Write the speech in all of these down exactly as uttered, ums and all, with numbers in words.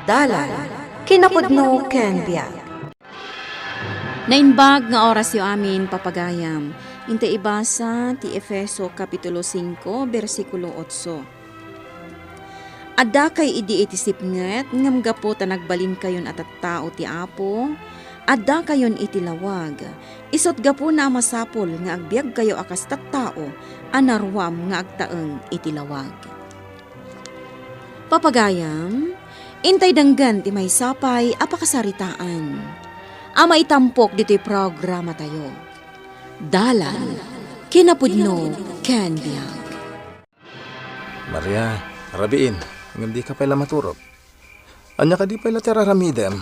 Dalan, kinapudno ken biag. Naimbag nga orasyo amin, papagayam. Intay ibasa ti Efeso Kapitulo singko, bersikulo otso. Addakay idi iti sipnget, ngem gapu ta nagbalinkayon a tattao ti Apo, addakayon iti lawag. Isut' gapuna a masapul nga agbiagkayo a kas tattao a naruam nga agtaeng iti lawag. Papagayam, intay denggen ti maysa pay a pakasaritaan a maitampok ditoy programatayo. Dalan, kinapudno, ken biag. Maria, rabiin, ngem dika pay la maturog. Ania kadi pay la ti ar-aramidem?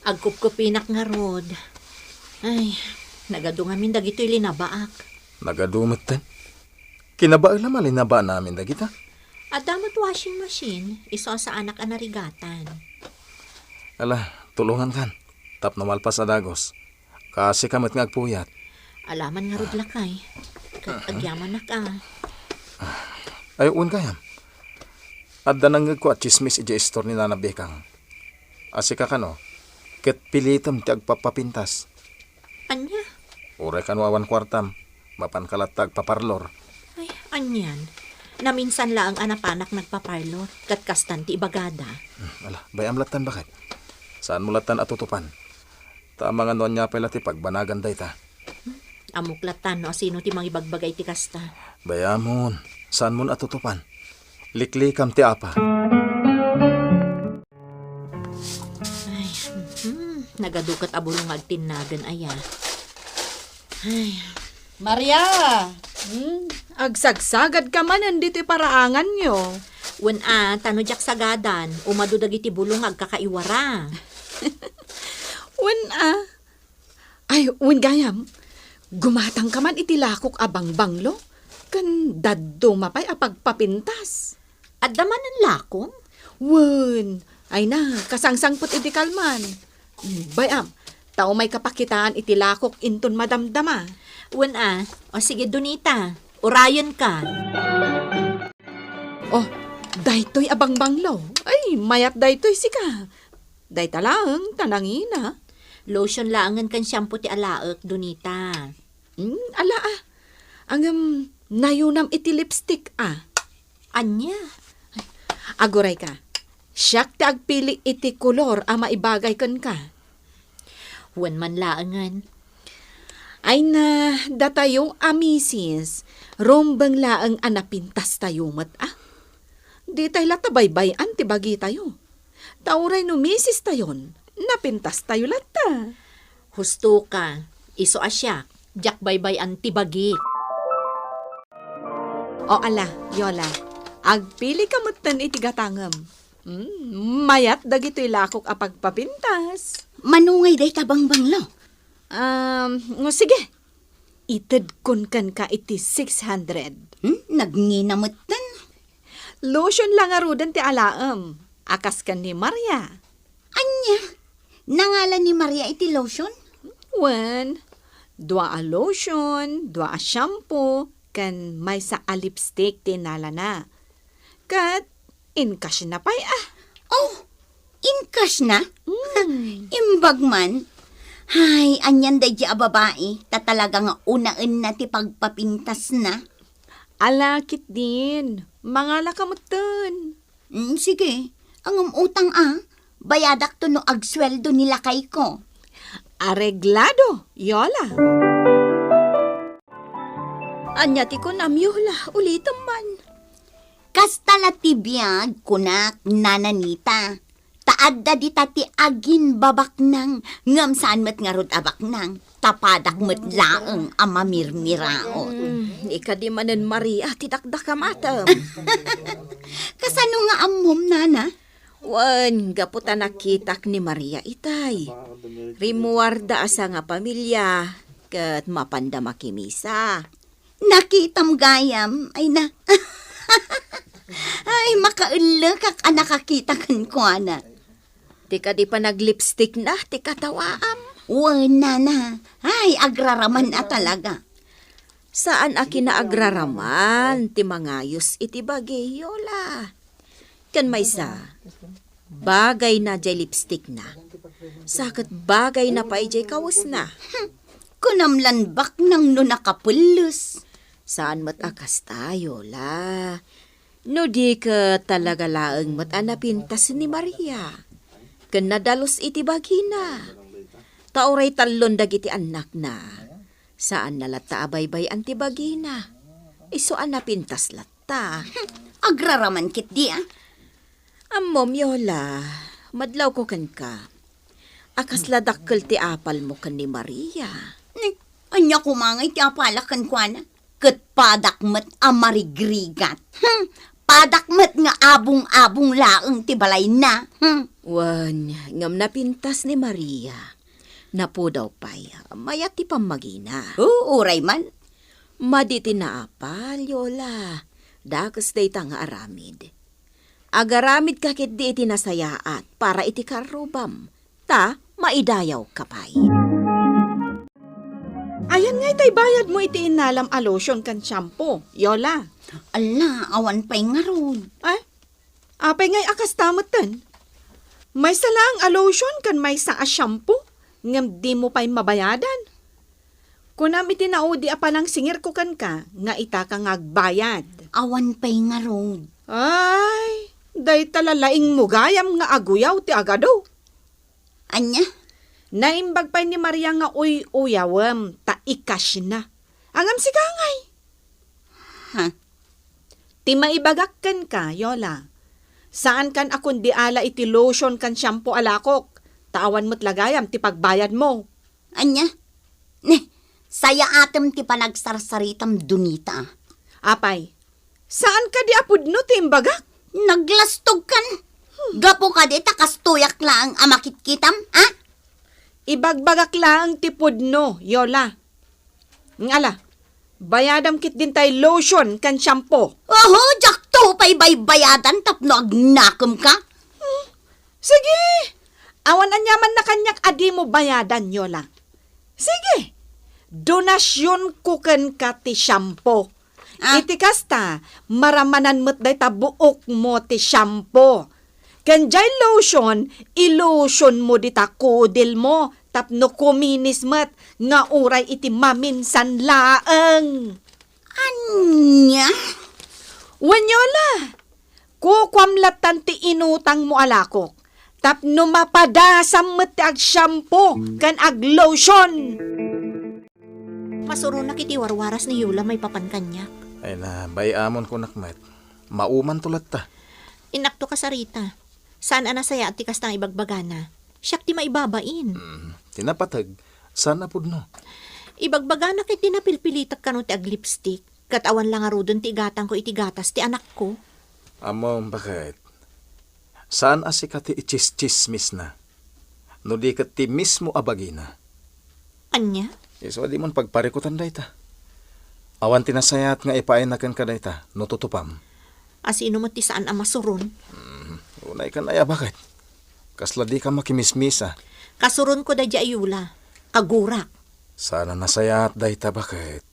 Agkupkupinak ngarud. Ay, nagadu ngamin dagitoy linabaak. Nagadu metten? Kinabaela a linabaanna amin dagita? Adda met washing machine, isu a saanak a narigatan. Ala, tulongankan, tapno malpas a dagus. Kaasika met nga agpuyat. Alaman ngarud lakay. Ket agyamanak a. Ay, wen gayam. Adda nangngegko a tsismis idiay istor ni Nana Bekang. Asika kano, ket pilitem ti agpapapintas. Ania? Uray kano awan kuartam, mapanka latta agpaparlor. Ay, anian? Naminsan laeng a napanak nagpaparlor, ket kastan ti ibagada. Hmm, ala, bay-am lattan baket. Saanmo lattan a tutupan. Ta amangan no ania pay la ti pagbanagan dayta. Ammok lattan no asino ti mangibagbagay ti kasta. Bay-amon, saanmon a tutupan. Liklikam ti apa. Ay, mhm. Nagadu ket a bulong nga agtinnagen aya. Ay. Maria! Hmm? Agsagsagadka manen ditoy paraanganyo. Wen a, ta no diak sagadan, umadu dagiti bulong nga agkakaiwara. Wen a. Ay, wen gayam, gumatangka man iti lakok a bangbanglo, ken dadduma pay a pagpapintas. Adda manen lakom? Wen, ay na, kasangsangpet idi kalman. Bay-am, ta umayka pakitaan iti lakok inton madamdama. Wen a, o sige, Donita, urayenka. Oh, daytoy a bangbanglo. Ay, mayat daytoy sika. Dayta laeng ta nangina. Lotion laengen ken shampoo ti alaek, Donita. Hmm, ala a. Ngem nayunam iti lipstick a. Ania? Agurayka. Siak ti agpili iti kolor a maibagay kenka. Wen man laengen. Ay na, datayo a misis, rumbeng laeng a napintastayo met a. Ditay latta baybay-an ti bagitayo. Ta uray no misis tayon, napintas tayo latta. Husto ka, isu a siak, diak baybay-an ti bagik. O ala, Yola, agpili ka metten iti gatangem. Hmm, mayat dagitoy lakok a pagpapintas. Mano ngay dayta bangbanglo? Um, no, sige. Itedkon kenka iti six hundred. Hmm, nagngina metten. Lotion la ngaruden ti alaem, a kas ken ni Maria. Ania? Nangalan ni Maria iti lotion? Wen, dua a lotion, dua a shampoo, ken maysa a lipstick ti innalana. Ket in-cash na pay a. Oh, in-cash na? Mm. Imbag man. Hay, anian daydi a babai, ta talaga nga unaenna ti pagpapintasna. Ala, ketdin, mangala ka metten. Mm, sige. Ngem utang a, bayadakto no agsueldo ni lakayko. Areglado, Yola. Ania ti kunam, Yola? Ulitem man. Kasta la ti biag, kunak, Nana Nita. Ta adda dita ti aginbabaknang, ngem saan met ngarud a baknang. Tapadak met laeng a mamirmiraot. Hmm, ikadi manen Maria ti dakdakamatem. Kasano nga ammom, Nana? Wen, gapu ta nakitak ni Maria itay. Rimmuarda a sangapamilia, ket mapanda makimisa. Nakitam gayam, ay na. Ay, makaellekak a nakakita kenkuana. Ti kadi panaglipstickna ti katawaam. Wen, Nana. Ay, agraraman a talaga. Saan a kinaagraraman ti mangayos iti bagi, Yola. Ken maysa, Bagayna jay lipstickna. Sa ket bagayna pay jay kawesna. Kunam lan baknang no nakapelles. Saan met a kasta, Yola. No di ket talaga laeng met a napintas ni Maria. Ken nadalus iti bagina. Ta uray tallon dagiti annakna. Saanna latta a baybay-an ti bagina. Isu a napintas latta. Agraraman ketdi, a. Ammom, Yola, madlawko kenka. A kasla dakkel ti apalmo ken ni Maria. Ni, ania koma ngay ti apalak kenkuana? Ket padak met a marigrigat. Hmm, padak met nga abong-abong laeng ti balayna. Hmm. Wen, ngem napintas ni Maria. Napudaw pay, mayat ti pammagina. Oo, uray man. Madi ti naapal, Yola. Dakes dayta nga aramid. Agaramidka ketdi iti nasayaat para iti karrubam, ta maidayawka pay. Ayan ngay tay bayadmo iti innalam a lotion ken shampoo, Yola? Ala, awan pay ngarud. Ay, apay ngay a kasta metten? Maysa laeng a lotion ken maysa a shampoo, ngem dimo pay mabayadan. Kunam iti naudi a panangsingirko kenka nga itaka nga agbayad. Awan pay ngarud. Ay, dayta la laingmo gayam nga aguyaw ti agado. Ania? Naimbag pay ni Maria nga uy-uyawem ta i-cashna. Ngem sika ngay? Ha? Ti maibagak kenka, Yola, saankan a kundiala iti lotion ken shampoo a lakok, ta awan met la gayam ti pagbayadmo. Ania? Ne, sayaatem ti panagsarsaritam, Donita. Apay, saan kadi a pudno ti imbagak? Naglastogkan. Gapu kadi ta kastoyak laeng a makitkitam, a? Ibagbagak laeng ti pudno, Yola. Ngala, bayadam ketdin tay lotion ken shampoo. Oho, diakto pay baybayadan tapno agnakemka. Hmm, sige. Awan aniamanna kaniak a dimo bayadan, Yola. Sige. Donasionko kenka ti shampoo. Ah. Iti kasta, maramanan met dayta buokmo ti shampoo. Ken jay lotion, ilotionmo dita kudilmo tapno kuminis met nga uray iti maminsan laeng. Ania? Wen, Yola, kukuam lattan ti inutangmo a lakok tapno mapadasam met ti agshampoo ken aglotion. Masuronak iti warwaras ni Yola maipapan kaniak. Ay na, bay-amon kunak met. Maumanto latta. Innakto ka, Sarita. Saan a nasayaat ti kasta nga ibagbagana. Siak ti maibabain. Mm, ti napateg, saan a pudno. Ibagbagana ket ti napilpilitek kano ti aglipstick, ket awan la ngaruden ti igatangko iti gatas ti anakko. Ammom, baket. Saan a sika ti itsistsismisna, no di ket ti mismo a bagina. Ania? Isu a dimon pagparikutan dayta. Awan ti nasayaat nga ipaayna kenka dayta, no tutupam. Asino met ti saan a masuron? Hmm, unay kan aya, baket. Kasla dika makimismisa. Kasuronko daydi a Yola. Kagurak. Saan a nasayaat dayta, baket.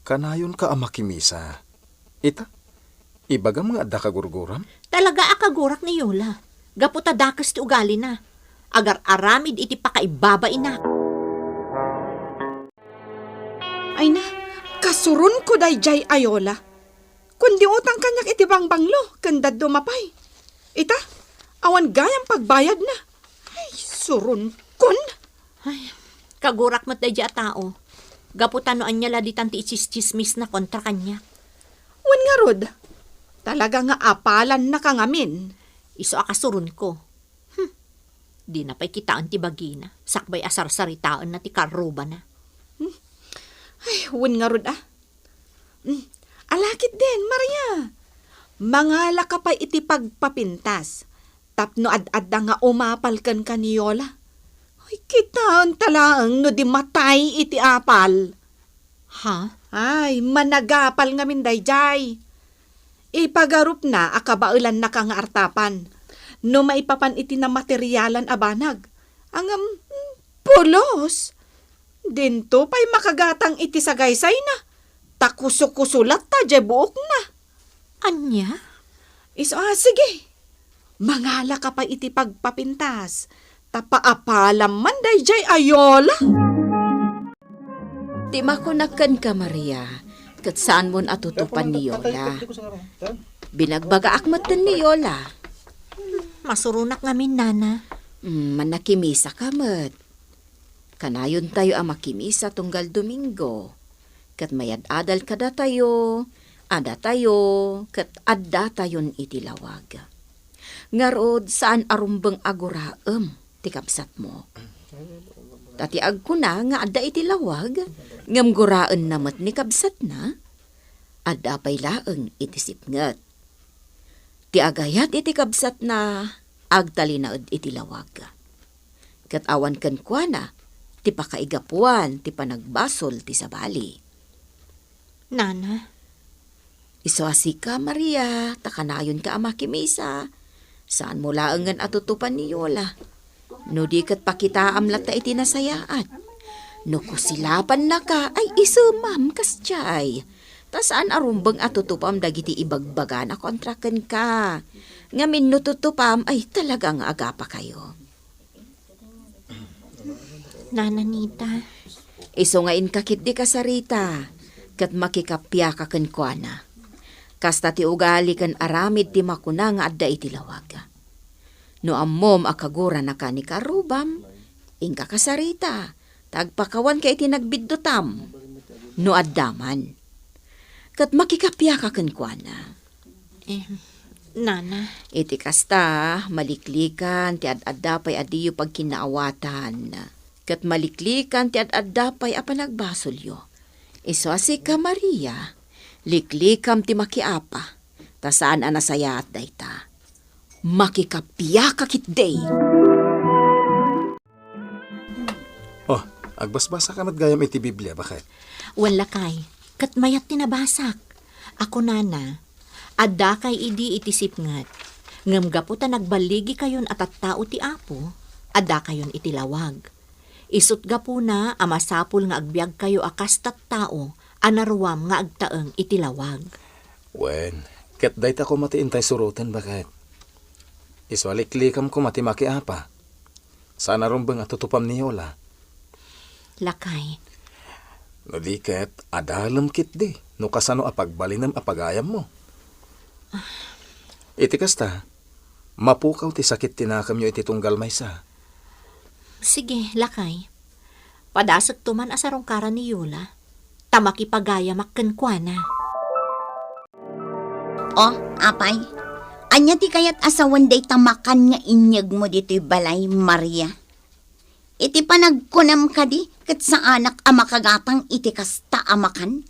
Kanayonka a makimisa. Ita, ibagam nga adda kagurguram? Talaga a kagurak ni Yola. Gapu ta dakes ti ugalina. Agar-aramid iti pakaibabaina. Ay na, kasuronko daydiay a Yola. Kundi utang kaniak iti bangbanglo ken dadduma pay. Ita, awan gayam pagbayadna. Ay, suronkon. Ay, kagurak met daydi a tao. Gapu ta no ania la ditan ti itsistsismisna kontra kaniak. Wen ngarud, talaga nga apalannaka ngamin. Isu a kasuronko. Hmm. Dina pay kitaen ti bagina, sakbay a sarsaritaenna ti karrubana. Hmm. Ay, wen ngarud, a. Hmm. Ala ketdin, Maria. Mangalaka pay iti pagpapintas. Tapno ad-adda nga umapal kenka ni Yola. Ay, kitaenta laeng no di matay iti apal. Ha? Ay, managapal ngamin daydiay. Ipagarupna a kabaelannaka nga artapan. No maipapan iti namaterialan a banag. Ngem, hmm, pulos! Dinto pay makagatang iti sagaysayna. Ta kuso-kuso latta diay buokna. Ania? Isu a, sige. Mangalaka pay iti pagpapintas, ta paapalam man daydiay a Yola. Ti makunak kenka, Maria, ket saanmon a tutupan ni Yola. Binagbagaak metten ni Yola. Masuronak ngamin, Nana. Mm, mannakimisa ka met. Kanayontayo a makimisa tunggal Domingo, ket mayad-adal kadatayo, adatayo, ket addatayon iti lawag. Ngarud, saan a rumbeng a guraem ti kabsatmo. Ta ti agkuna nga adda iti lawag, ngem guraenna met ni kabsatna, adda pay laeng iti sipnget. Ti agayat iti kabsatna, agtalinaed iti lawag. Ket awan kenkuana ti pakaigapuan ti panagbasol ti sabali. Nana. Isu a sika, Maria, ta kanayonka a makimisa. Saanmo laengen a tutupan ni Yola. No di ket pakitaam latta iti nasayaat. No kusilapannaka, ay isumam kasdiay. Ta saan a rumbeng a tutupam dagiti ibagbagana kontra kenka. Ngamin no tutupam, ay talaga nga agapakayo. Nana Nita. Isu nga inka ketdi kasarita, ket makikapiaka kenkuana. Kasta ti ugali ken aramid ti makuna nga adda iti lawag. No ammom a kaguranaka ni karrubam, inka kasarita, ta agpakawanka iti nagbiddutam, no adda man. Ket makikapiaka kenkuana. Eh, Nana. Iti kasta, maliklikan ti ad-adda pay a diyo pagkinnaawatan. Ket maliklikan ti ad-adda pay a panagbasolyo. Isu a sika, Maria, liklikam ti makiapa, ta saan a nasayaat dayta. Makikapiaka ketdi. Oh, agbasbasa ka met gayam iti Biblia, baket? Wen, lakay, ket mayat ti nabasak. A kunana, addakay idi iti sipnget, ngem gapu ta nagballigikayon a tattao ti Apo, addakayon iti lawag. Isut' gapuna a masapul nga agbiagkayo a kas tattao a naruam nga agtaeng iti lawag. Wen, ket dayta koma ti intay suroten, baket. Isu a liklikam koma ti makiapa. Saan a rumbeng a tutupam ni Yola. Lakay. No di ket, adalem ketdi no kasano a pagbalinem a pagayammo. Iti kasta, mapukaw ti sakit ti nakemyo iti tunggal maysa. Sige, lakay. Padasekto man a sarungkaran ni Yola, ta makipagayamak kenkuana. O, apay, ania ti kayat a sawen dayta makan nga inyegmo ditoy balay, Maria? Iti panagkunam kadi, ket saanak a makagatang iti kasta a makan?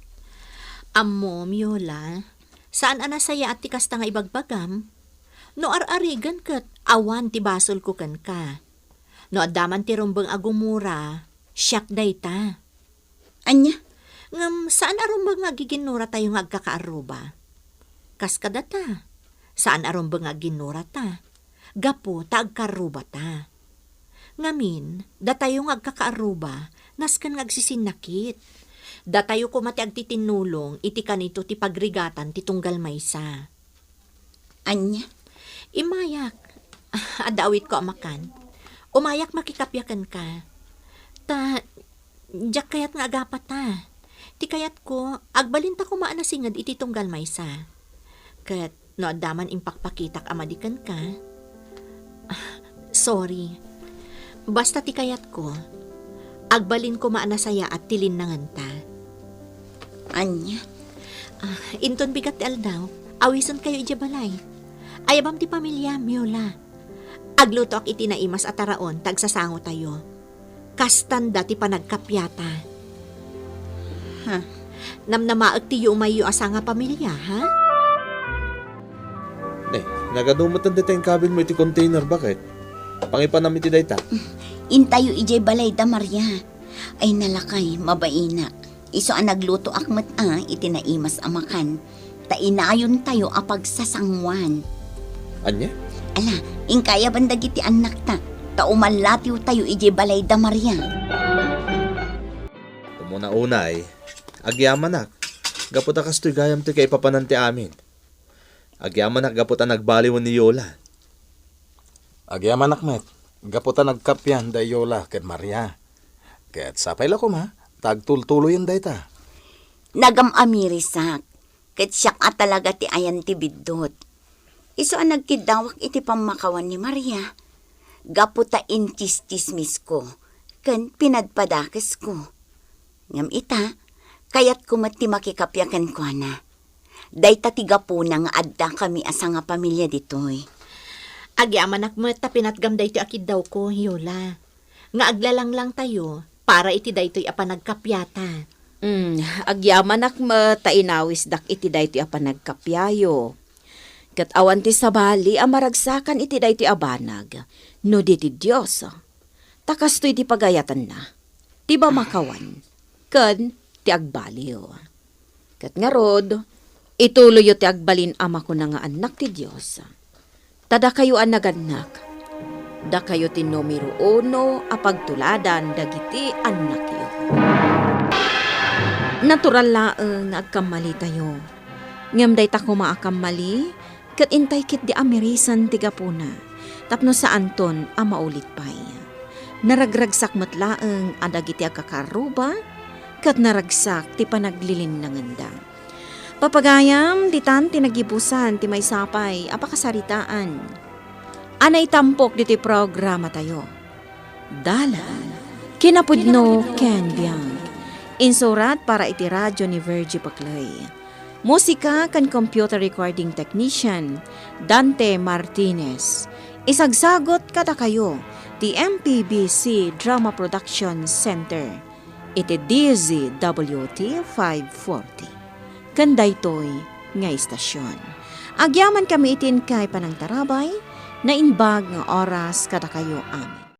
Ammom, Yola, saan a nasayaat ti kasta nga ibagbagam. No ar-arigen ket awan ti basolko kenka. No adda man ti rumbeng a gumura, siak dayta. Ania? Ngem saan a rumbeng nga agiginnuratayo nga agkakaarruba. Kas kadata, saan a rumbeng nga aginnurata. Gapu ta agkarrubata. Ngamin, datayo nga agkakaarruba, nasken nga agsisinnakit. Datayo koma ti agtitinnulong iti kanito ti pagrigatan ti tunggal maysa. Ania? Immayak. Adda awitko a makan. Umayak makikappia kenka. Ta, diak kayat nga agapata. Ti kayatko, agbalinta koma a nasinged iti tunggal maysa. Ket, no adda man impakpakitak a madi kenka, sorry. Basta ti kayatko, agbalin koma a nasayaat ti linnangenta. Ania? Ah, inton bigat ti aldaw, awisenkayo idiay balay. Ayabam ti pamiliam, Yola. Aglutoak iti naimas a taraon ta agsasangotayo. Kastanda ti panagkappiata. Ha? Namnamaek ti yumayyo a sangapamilia, ha? Ne, nagadu met dayta inkabilmo iti container, baket? Pangipanam iti dayta. Intayo idiay balayda, Maria. Ay, nalakay, mabainak. Isu a naglutoak met a iti naimas a makan, ta inayontayo a pagsasanguan. Ania? Ala, inkayaban dagiti annakta, ta umallatiwtayo idiay balayda, Maria. Umuna unay, agyamanak, gapu ta kastoy gayam ti kaipapanan ti amin. Agyamanak gapu ta nagbaliwen ni Yola. Agyamanak met, gapu ta nagkappia da Yola ken Maria. Ket sapay la koma ta agtultuloyen dayta. Nagam-amirisak, ket siak a talaga ti ayan ti biddut. Isu a nagkiddawak iti pammakawan ni Maria, gapu ta intsistsismisko ken pinadpadakesko. Ngem ita, kayatko met ti makikappia kenkuana. Dayta ti gapuna nga addakami a sangapamilia ditoy. Agyamanak met ta pinatgam daytoy a kiddawko, Yola, nga aglalanglangtayo para iti daytoy a panagkappiata. Mm, agyamanak met ta inawisdak iti daytoy a panagkappiayo. Ket awan ti sabali a maragsakan iti daytoy a banag, no di ti Dios. Ta kastoy ti pagayatanna, ti pamakawan, ken ti agbaliw. Ket ngarud, ituloyyo ti agbalin a makuna nga annak ti Dios. Ta dakayo a nagannak, dakayo ti numero uno a pagtuladan dagiti annakyo. Natural laeng nga agkammalitayo. Ngem dayta koma a kammali, ket intay ketdi a mirisen ti gapuna, tapno saanton a maulit pay. Naragragsak met laeng a dagiti agkakarruba, ket naragsak ti panaglilinnangenda. Papagayam, ditan ti nagibusan ti maysa pay a pakasaritaan a naitampok ditoy programatayo. Dalan, kinapudno ken biag. Insurat para iti radyo ni Virgie Paclay. Musika ken computer recording technician, Dante Martinez. Isagsagut kadakayo ti M P B C Drama Production Center iti D Z W T five forty. Ken daytoy nga istasion. Agyamankami iti inkay panangtarabay, naimbag nga oras kadakayo amin.